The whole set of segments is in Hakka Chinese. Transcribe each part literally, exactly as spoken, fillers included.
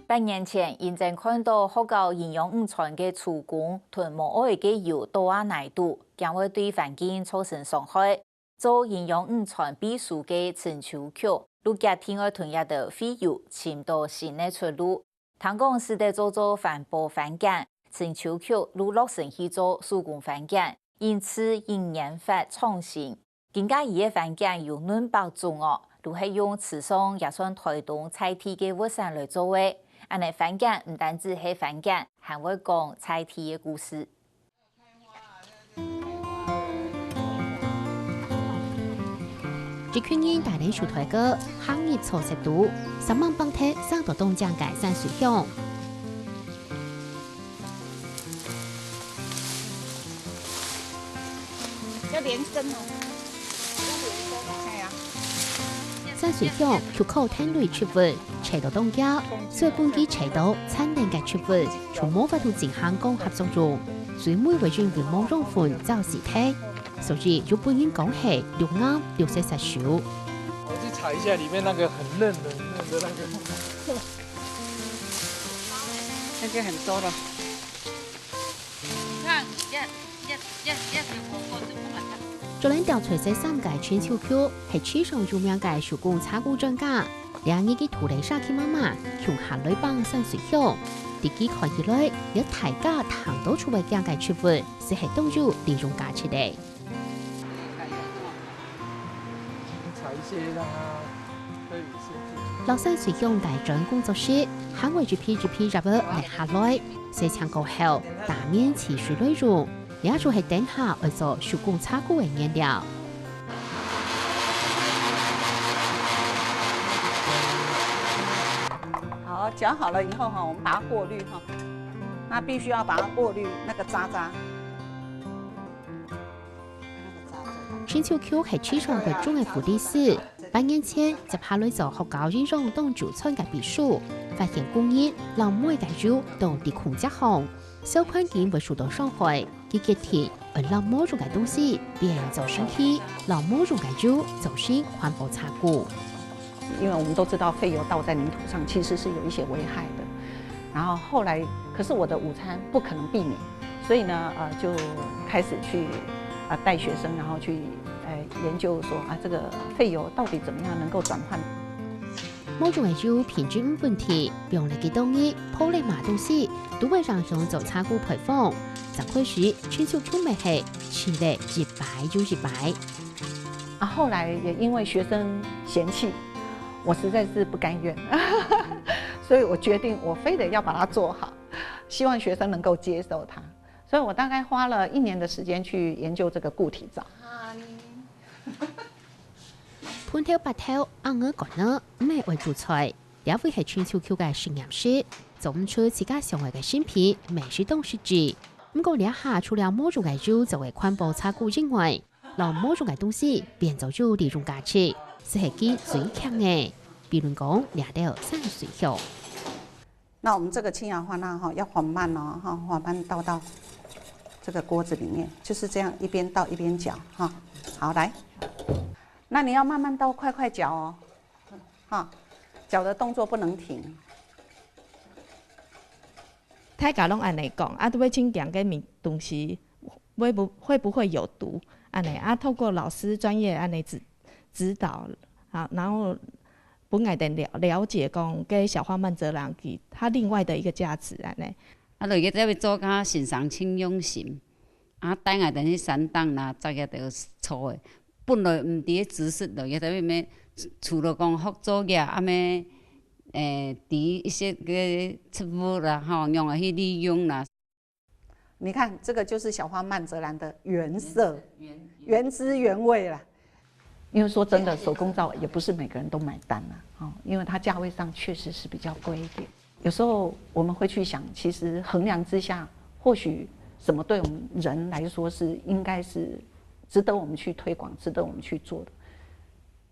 八年前，因正看到學校營養午餐个豬公同無愛个油倒啊泥肚，驚會對環境造成傷害，做營養午餐背書个陳秋菊，就決定愛同這兜廢油尋到新个出路。聽講使得做做環保番梘，陳秋菊就落身去做手工番梘，因此因研發創新。 今下佢个番梘有兩百種哦，都係用池上也算臺東在地个物產來做个。恁呢番梘毋單止係番梘，還會講在地个故事。一群人帶等手推歌，行入草色肚，三芒棒忒生到當靚个山水鄉。 要連根哦。要連根哦。哎呀。山水鄉就靠田裡植物，採到當遽，所以分佢採到產能个植物，就無法度進行光合作用，最尾會因為無養分燥死忒，所以又分人講係綠癌綠色殺手。我去採一下裡面那個很嫩的、嫩的那個。那個很多了。 你看，這，這，這，這，這，我，我就不敢看。竹林吊吹細三个陳秋菊係市場有名个手工茶鈷專家。兩日佢拖等社區媽媽共下來幫山水鄉。在佢看起來，這大家聽到出會驚个植物，就係當有利用價值个。 採一些讓它可以先進。老山水鄉大專工作室，還會一批一批葉仔拿下來，洗淨過後，打面清水來用，這就係等下愛做手工茶鈷个原料。好，攪好了以後哈，我們把它過濾哈，那必須要把它過濾那個渣渣。 陳秋菊係市場會種个護理師，八年前接下來做學校營養午餐个秘書，發現工人摎妹个油倒在空姐項，小環境會受到傷害，佢決定愛摎無用个東西變做新奇，摎無用个油做成環保茶鈷。因為我們都知道廢油倒在泥土上其實是有一些危害的，然後後來，可是我的午餐不可能避免， 所以呢，呃，就開始去，呃，帶學生，然後去，呃，研究說，啊，這個廢油到底怎麼樣能夠轉換。無用个油品質毋穩定，放了幾多日，泡了麼東西，都會影響做茶鈷配方。正開始，陳秋菊乜係試了一擺又一擺。啊，後來也因為學生嫌棄，我實在是不甘願，所以我決定我非得要把它做好。 希望學生能夠接受它。所以我大概花了一年的時間去研究這個固體皂。歕頭拔頭，餡仔乾仔，毋係愛煮菜。這位係陳秋菊个實驗室，做毋出自家想愛个新品，乜係當實際。毋過這下除了無用个油做个環保茶鈷以外，摎無用个東西變做有利用價值，就係佢最強个。比如講，這兜山水鄉。 那我們這個氫氧化鈉哈，要緩慢哦，哈，緩慢倒到這個鍋子裡面，就是這樣一邊倒一邊攪哈。好，來，那你要慢慢倒，快快攪哦，哈，攪的動作不能停。大家攏恁呢講，啊，都會清講个物東西，會不，會不會有毒？恁呢啊，透過老師專業恁呢指，指導，啊，然後 分𠊎兜了，了解講，該小花曼澤蘭佢，佢另外的一個價值恁呢。啊，落去這位做甲先生真用心，啊，帶𠊎兜去山頂啦，摘一兜草仔。本來毋知个知識，落去這位咩，除了講學做嘢，啊咩，誒，知一些个植物啦，吼，仰仔去利用啦。 你看，這個就是小花曼澤蘭的原色，原，原汁原味啦。因為說真的，手工皂也不是每個人都買單啦，哦，因為它價位上確實是比較貴一點。有時候我們會去想，其實衡量之下，或許什麼對我們人來說是應該是值得我們去推廣、值得我們去做的。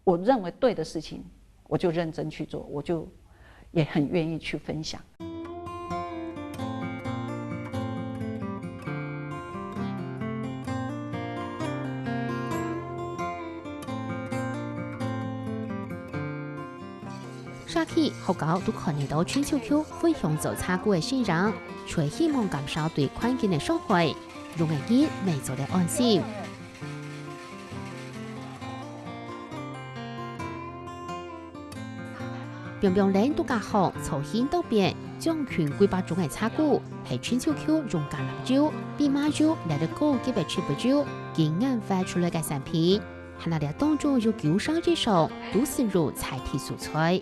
我認為對的事情，我就認真去做，我就也很願意去分享。 社區去學校都看得到伸手區分享做茶粿个身影，除了希望減少對環境个傷害，用个人乜做得安心。平平人都加項造型多變，將近幾百種个茶粿，係伸手區用橄欖油、蓖麻油來到高級个植物油，經研發出來个產品。還有這當中有九成以上都係用在地素材。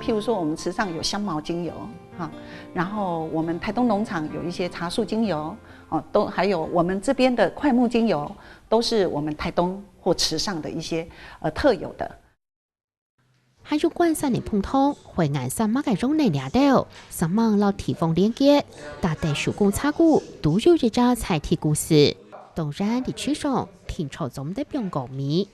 譬如說，我們池上有香茅精油，哈，然後我們台東農場有一些茶樹精油，哦，都還有我們這邊的檜木精油，都是我們台東或池上的一些呃特有的。還有關山个膨風，會恁煞猛个用呢這兜，煞猛摎地方連結，搭得手工茶粿都有一隻在地故事。當然，在池上，定著總得放過米。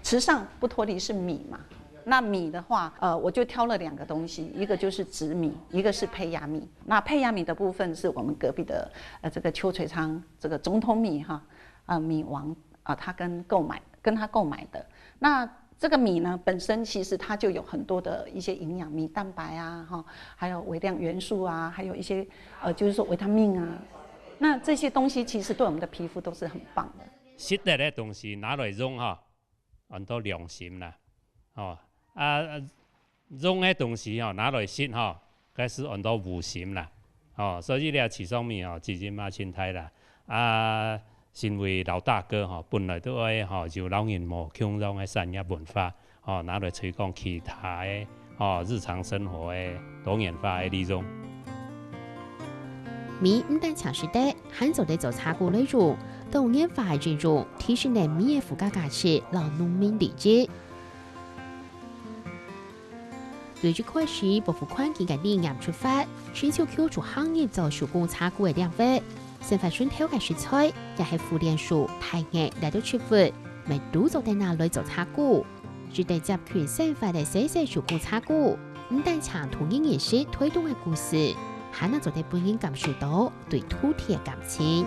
池上不脫離是米嘛。那米的話，呃，我就挑了兩個東西，一個就是紫米，一個是胚芽米。那胚芽米的部分是我們隔壁的呃這個邱垂昌這個總統米哈，呃米王啊，他跟購買跟他購買的。那這個米呢，本身其實它就有很多的一些營養，米蛋白啊，哈，還有微量元素啊，還有一些呃，就是說維他命啊。那這些東西其實對我們的皮膚都是很棒的。食得个東西拿來用哈，安到良心啦，吼。啊，用个東西吼，拿來食吼，該係安到無心啦，吼。所以這池上面吼，責任嘛盡大啦。啊，身為老大哥吼，本來都愛吼，就摎人無共樣个產業文化，吼，拿來推廣其他个吼日常生活个多元化个利用。 米毋單淨食得，還做得做茶粿來用，當然還應用，提升了米个附加價值摎農民利益。對一開始保護環境个理念出發，伸手區就行入做手工茶粿个領域。生活上頭个食材，也係苦楝樹、大葉這兜植物，乜都做得拿來做茶粿。 值得接近生活个細細手工茶粿，毋單淨同人認識推動个故事，還能做得分人感受到對土地个感情。